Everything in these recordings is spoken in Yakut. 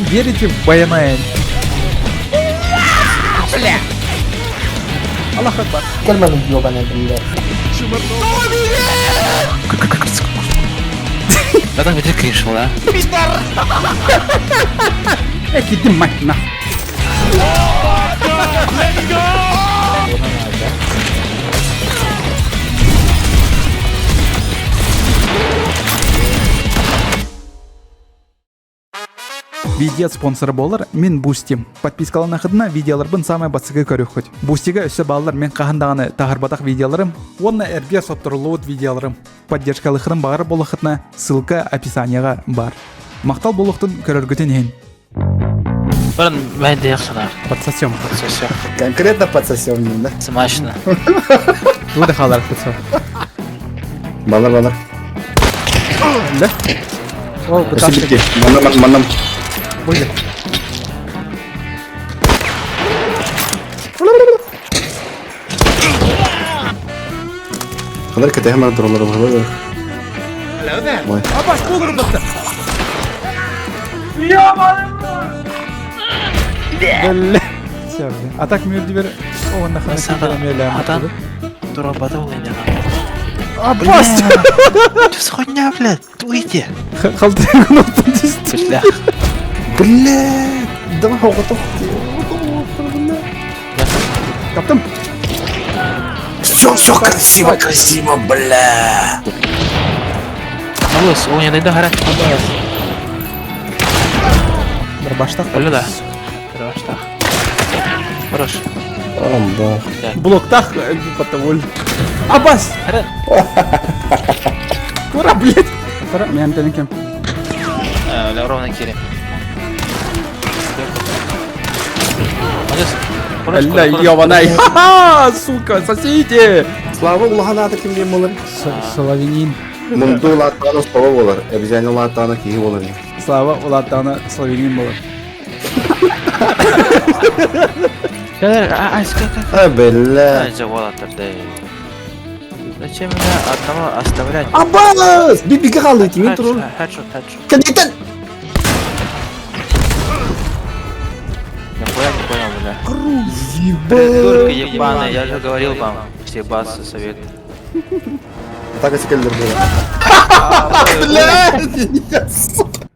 Верите в Баянаэль? Бля! Аллах Акбар. Көрмөдүм ёбаный бля. Братан, где кринж был, а? Эх, иди мать нахуй. Видео спонсор болар мин Бусти. Подпискаланахытына видеоларбын самай бастакы көрүөххүт. Бустига өссө бааллар мен хаһан даҕаны таһарбатах видеоларым уонна эргэ сотторуллубут видеоларым. Поддержкалыхытын баҕар буоллаххытына ссылка описанияҕа баар. Махтал буолуохтун көрөргүтүн иһин. Баран мәйдеях санаар. Подсосем. Подсосем. Конкретно подсосем да? Смачно. Тугу да хаалар подсос. Балар балар. Да? О, Өсүбүтти. Манна манна. Ой. Халар кэтэһэ бар туралар балар. Абаш болur бытты. Бля. А так мюрдибер он Атан турабата ол енді. Абас! Что за хуйня, блядь? Уйди. Халтыргын оттон түстү. Бля. Бля. Давай готов. Таптым. Все, все красиво, красиво, бля. Алыс, ол енді хара. Бір баштақ. Бля да. Бір баштақ. Хорош. Амба. Блоктах потоволь. Абас! Хара. Тура, блядь! Тура, мен кем. Бля, ровно кире. Молодец. Хорош, Бля, хорош. ёбаный. Ха-ха, сука, сосите! Слава Аллаха аты ким диэн болар? Соловинин. Мунду улааттаҕына слава болар, обезьяна улааттаҕына киһи болар. Слава улааттаҕына Соловинин болар. Бля, а, а, как, А, бля. А, Зачем меня одного оставлять? Абас! Бибиге қалды, тимен тұрыр. Хедшот, хедшот. Кәдетен! Нихуя не понял, бля. Ебать! Придурки ебаные, я же говорил вам. Все басы совет. Так әскерлер было. Блядь! Сука!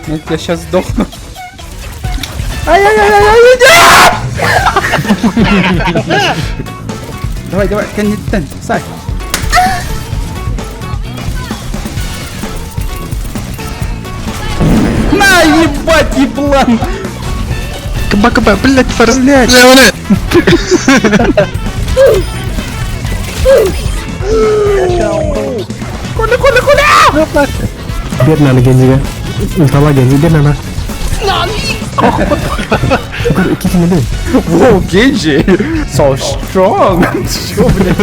Нет, я сейчас сдохну. Ай-яй-яй-яй, иди! Давай, давай, кәннеттен, сай. На, ебать, еблан! Каба, каба, блядь, фарс. Блядь! Коля, Коля, Коля! Бернаны Гензиге. Ултала Гензи Бернана. Китинеде. Воу, Генджи! So strong! Чё, блядь?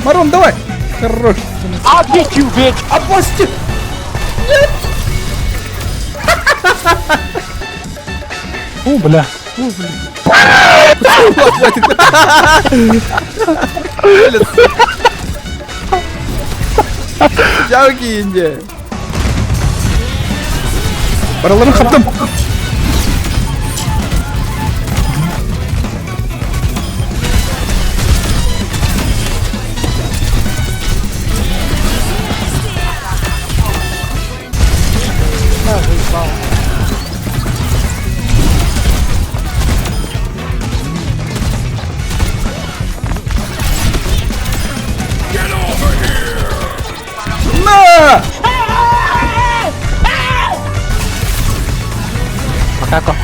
Марон, давай! Хорош! I'll get you, bitch! Опусти! Нет! О, бля. Жауки инде! Бараларын хаптым! На! Макако.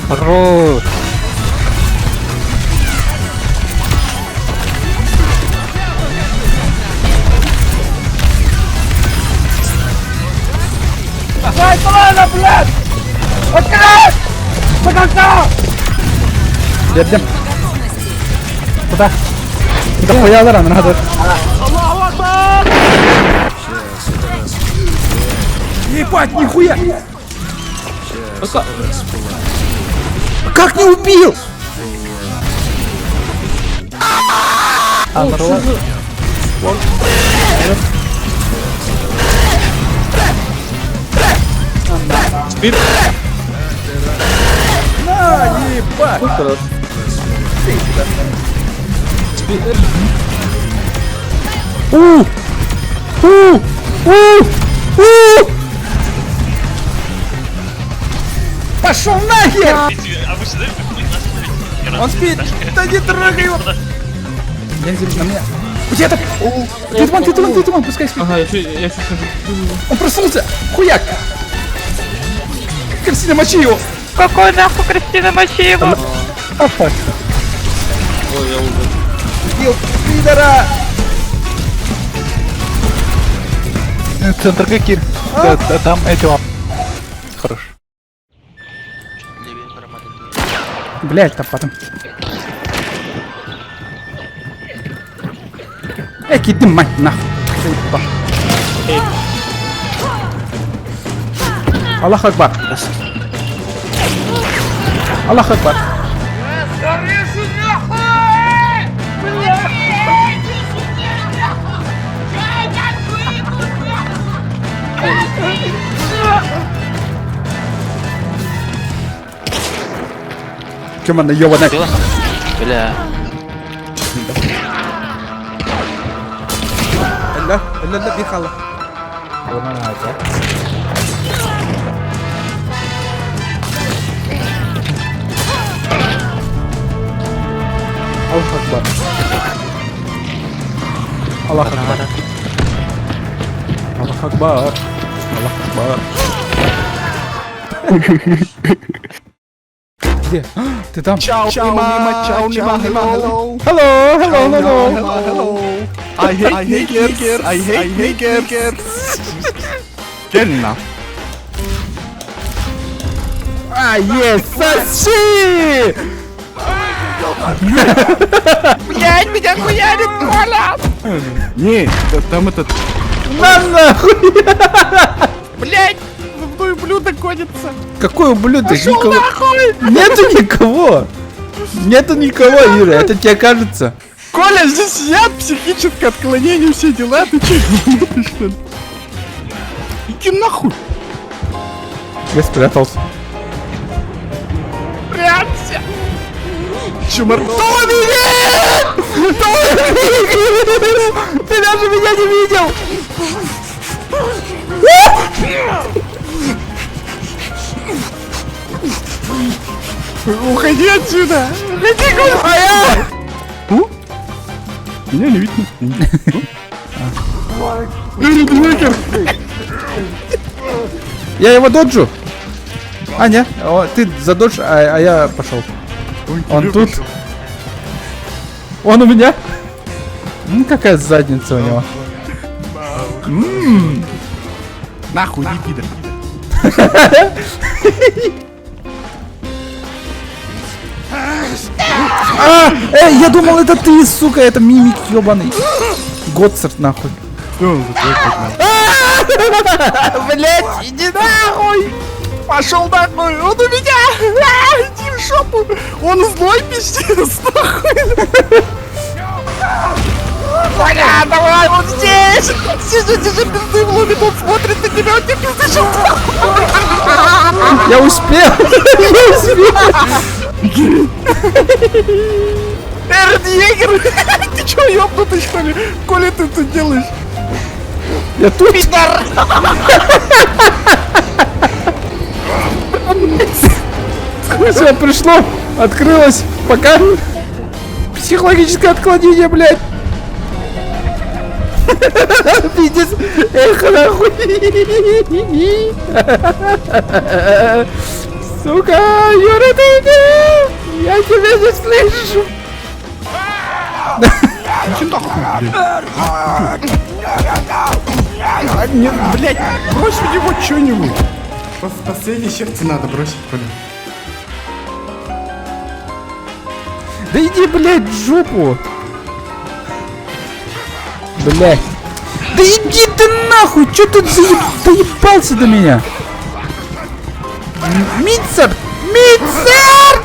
Хорош. Бердим. Куда? Куда хуялар аны надо. Ебать, нихуя! Как не убил? На, ебать! У! У! У! У! Пошел нахер! Он спит! Да не трогай его! Гензи на меня. Где-то! Ты туман, ты туман, ты туман, пускай спит. Ага, я чуть, я чуть Он проснулся! Хуяк! Кристина, мочи его! Какой нахуй Кристина Мочиева? А, fuck. Ой, я умер. Убил пидора! Центр Кир. Да, да, там эти вам. Хорош. Левее проматывает. Блять, там потом. Эки ты мать нахуй. Заебал. Аллах Акбар. Аллах Акбар. Чем она ебаная? Бля. Өллө, өллө, өллө, биир хаалла. Аллах Акбар. Аллах Акбар. Аллах Акбар. Аллах Акбар. Где? А, Ты там? Чао, Нима, чао, Нима, hello. Hello, hello, hello. Hello. I hate niggers, I hate niggers. Кельна. А, yes, соси! Блядь, меня хуярит, Коля! Не, там этот... На нахуй! Блядь, за мной ублюдок гонится. Какой ублюдок? Никого... Нету никого! Нету никого, Ира, это тебе кажется. Коля, здесь я, психическое отклонение, все дела, ты че, ебанутый, что ли? Иди нахуй! Я спрятался. Прячься! Чумар... Ты даже меня не видел! Уходи отсюда! Уходи, Коля! А я! У? Меня не видно. Эрик Джокер! Я его доджу! А, нет, О, ты задодж, а я пошел. Он тут. Он у меня? Ну, какая задница у него. Нахуй, иди, пидор. А, эй, я думал, это ты, сука, это мимик ебаный. Готсарт, нахуй. Что он за твой погнал? Блять, иди нахуй! Пошел нахуй! Он у меня! А, иди в жопу! Он злой пиздец, нахуй! Коля, давай, он здесь! Здесь он тебе пизды вломит, он смотрит на тебя, он тебе пизды сейчас Я успел! Я успел! Эрен Егер! Ты чё, ёбнутый, что ли? Коля, ты тут делаешь? Я тут! Все, пришло, открылось, пока. Психологическое отклонение, блядь. Пиздец, эх, нахуй. Сука, Юра, ты иди! Я тебя не слышу. Иди нахуй, блядь. А, нет, блядь, брось в него что-нибудь. Последнее сердце надо бросить, Коля. Да иди, блядь, в жопу. Блядь. Да иди ты нахуй, чё ты заеб... доебался до меня? Митцер! Митцер!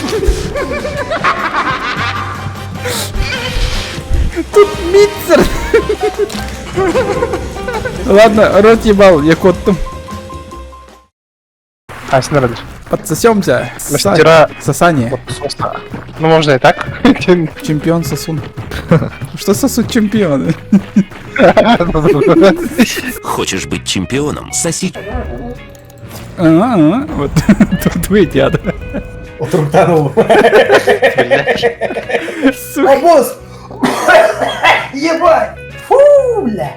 Тут Митцер! Ладно, рот ебал, я коттум. Асин Подсосемся. Мастера Сосание. Ну можно и так. Чемпион сосун. Что сосут чемпионы? Хочешь быть чемпионом? Соси А, вот тут вы дяда. Утруктанул. Сука. О, босс! Ебать! Фу, бля!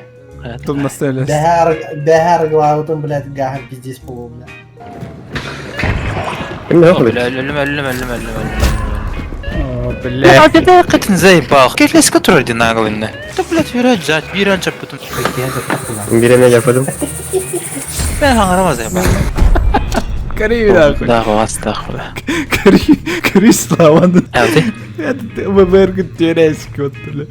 Там наставили. Бәһәр главытын, блядь, гаһын пиздец полу, бля. Бля, өлүм, өлүм, өлүм, өлүм, өлүм. О, блядь. Бля, заебал. Кэлэс который одинаковый. Да, блядь, вирать, вирать, потом. Бирене yapalım. Ben хаңарама заебал. Кори нахуй. Да, вас нахуй. Кори, кори Слава. Әлди. Этот ВВР терясик вот, бля.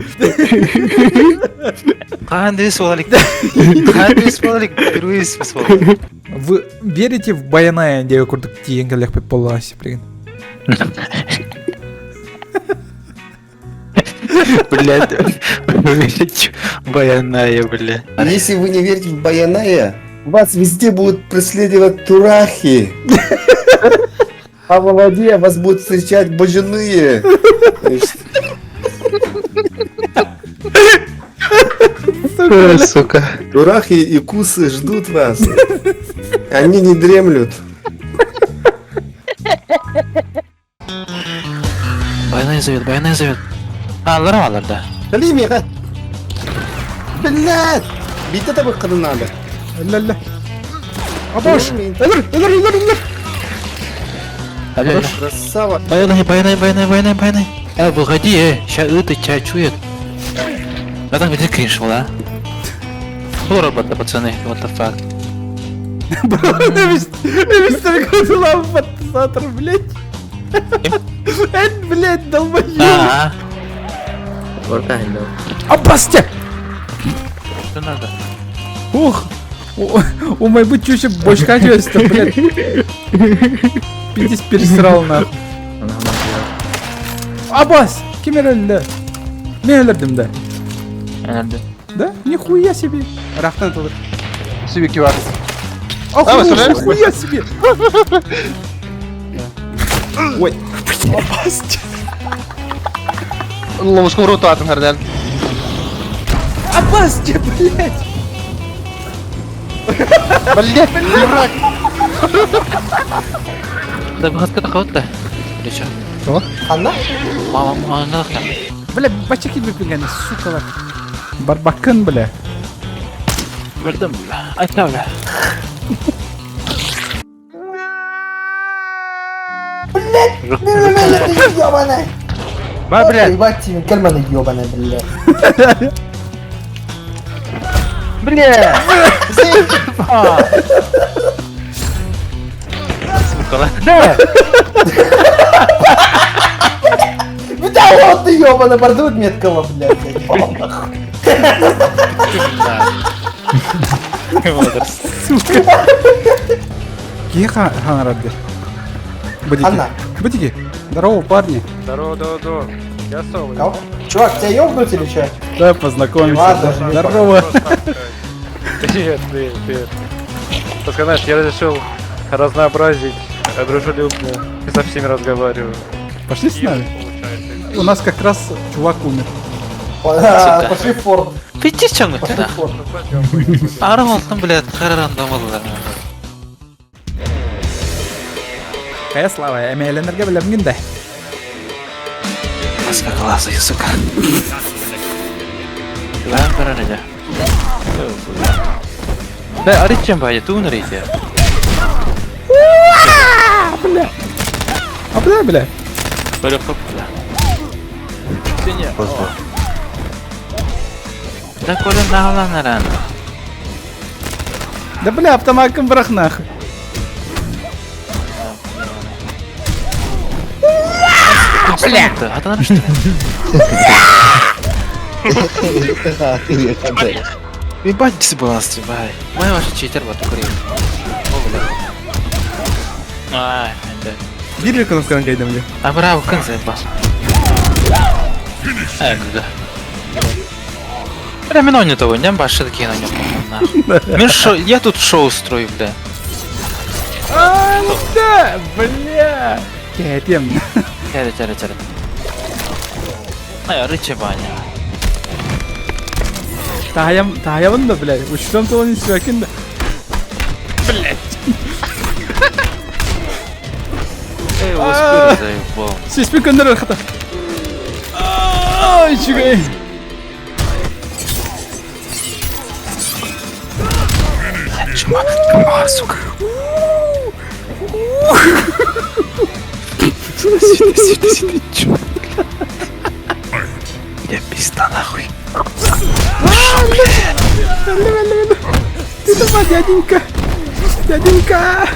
Қандай суалик. Қандай суалик. Впервые суалик. Вы верите в Баяная диэки курдук тиийэн кэлиэхпит буоллаҕа билигин? Блядь. Баяная, бля. Если вы не верите в Баяная, вас везде будут преследовать турахи. А в воде вас будут встречать божаные. Сука. Турахи и кусы ждут вас. Они не дремлют. Баянай зовет, баянай зовет. Алар алар да. Блядь! Бит это выхода надо. Ля-ля. Абош! Өлөр, өлөр, өлөр, өлөр! Красава. Баянай, баянай, баянай, баянай, баянай. Э, выходи, ща это тебя чует. А там где кринж был, а? Был работа, пацаны, what the fuck. Подсатор, блядь. Это, блядь, долбоёб. А, Абасте! что надо? Ух! У мой быть чуть бочка блядь. Пиздец пересрал нахуй. Абас! Ким эрэллэ? Мен өлөрдүм да. Надо. Да? Нихуя себе. Рахтан тылыр. Сибики бар. Охуя, нихуя себе. Ой. Абас! Ловушку в роту атым хәрдән. Абас, блядь! Блядь, дурак. Да, выходка такого-то. Или что? Анна? Мама, мама, надо там. Бля, бачаки выпиганы, сука. Барбакын, бля. Бля, бля. Айта, бля. Блядь, ёбаная! Ба, блядь. Ебать тебе, кальманы ёбаная, блядь. Бля! Сука, да! Да вот ты ёбаная, бордует меткого, блядь, я ебал нахуй. Сука. Кие ханарады? Будики. Анна. Будики. Здорово, парни. Здорово, здорово, здорово. Я соло. Кого? Чувак, тебя ёбнуть или чё? Давай познакомимся. Ладно, живи Здорово. Привет, привет, привет. Только знаешь, я решил разнообразить дружелюбно. И со всеми разговариваю. Пошли с нами. У нас как раз чувак умер. Пошли в форт. Пиздец, чем Пошли это? в форт. Арам блядь, хараран дамалар. Кая слава, эмэленерге билемгин да. Маска класса, сука. Лан карарыда. Да, аричем бай, тун рите. Бля. А бля, бля. Бля, бля. Да коля нахаланаран. Да бля, автоматом брах нахуй. Бля! А ты что? Ебать дисбаланс, ебать. Мой ваш читер вот курил. О, бля. А, да. Биир кнопканан кайдам дии. А браво, кын заебал. Да. Бля, мино не того, не баши такие на нем, нахуй. Мин шо, я тут шоу строю, бля. А, да, бля. Кэтем. Тяры, тяры, тяры. Ай, рыча баня. Таһаям, таһаябын да, блядь. Учтом тылын истибэкин да. Блядь. Эй, успел заебал. Сиспин көннөрөр хата. Ай, үчүгэй. Чума, а, сука. Сюда, сюда, сюда, чё? Я пизда нахуй. Ты давай, дяденька. Дяденька.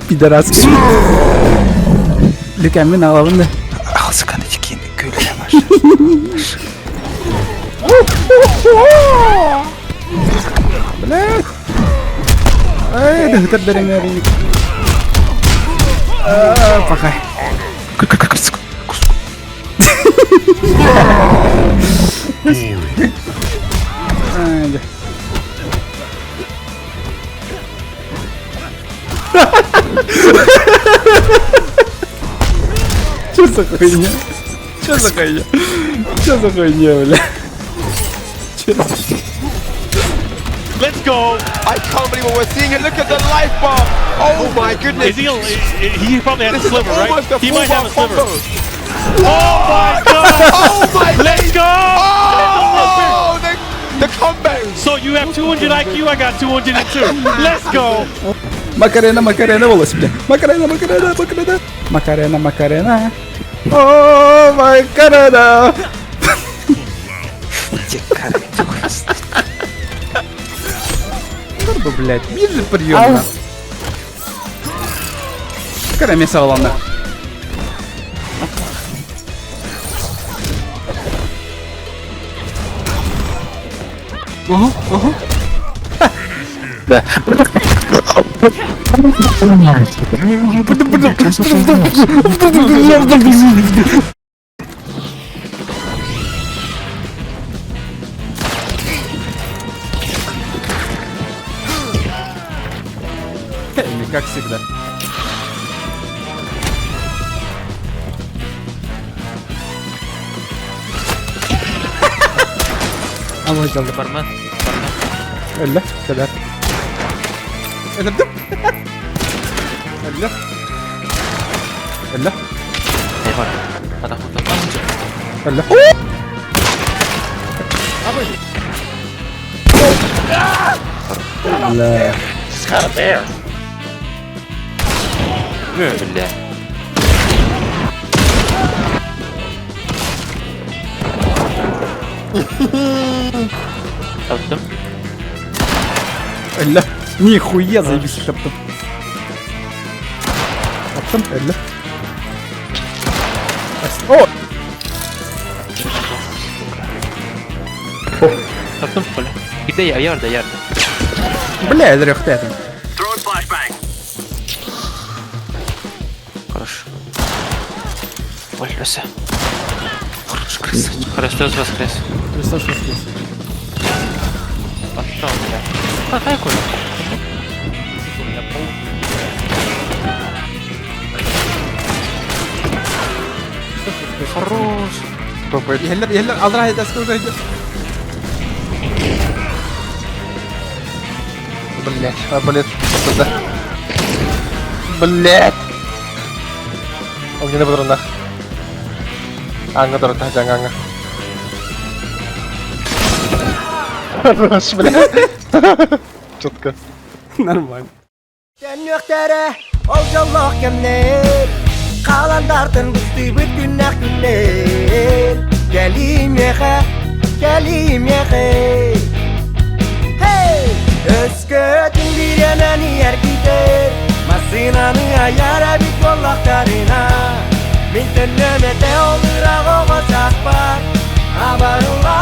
Пидорас. Люкәммин аҕалабын да. Алсыканы тикин күле Блядь. Ай, да хытар дәреңнәрин. Пока. Ай, да. Чё за хуйня? Чё за хуйня? Чё за хуйня, бля? Чё за Let's go! I can't believe what we're seeing here. Look at the life bar. Oh my goodness. Is he, he probably has This a is sliver, right? almost a He might have a full sliver. bar combo. Oh my god! Oh my Let's go! Oh, the comeback. So you have 200 IQ, I got 202. Let's go! Макарена, Макарена, волос, бля. Макарена, Макарена, Макарена. Макарена, Макарена. О, Макарена. Турбо, блядь, биир же прием. на. Кара саҕаланна. Угу, угу. Да. Как всегда. Алло, дьалды. Бармен. Бармен. Өллө, кэлэр. Өлөрдүм. Өллө. Өллө. Эй, бар. Адам, адам. Өллө. Бля. Бля. Таптым. Өллө. Нихуя заебись таптым. Таптым, өллө. О! Таптым, бля. Где я? Ярда, ярда. Бля, өлөрүөхтээтим. Хорошо. Ой, Люся. Хорош, красавчик. Христос воскрес. Христос воскрес. Пошел, бля. Какая коля? Хорош. Иһэллэр, иһэллэр, алра хайдаска уже идет. Блять, арбалет туда. Блять. Огненный патронах. Аңга турар, таһдьа аңга. Хорош, блядь. Четко. Нормально. Төннүөхтэрэ ол дьоллоох кэмнэр Халандартан быстыбыт күннэх күннэр Кэлиимиэхэ, кэлиимиэхэ Hey! Өскөтүн бириэмэни эргитэр Массыынаны аяра бит буоллахтарына Мин төннөм этэ ол ыраах оҕо сааспар. Абарылах.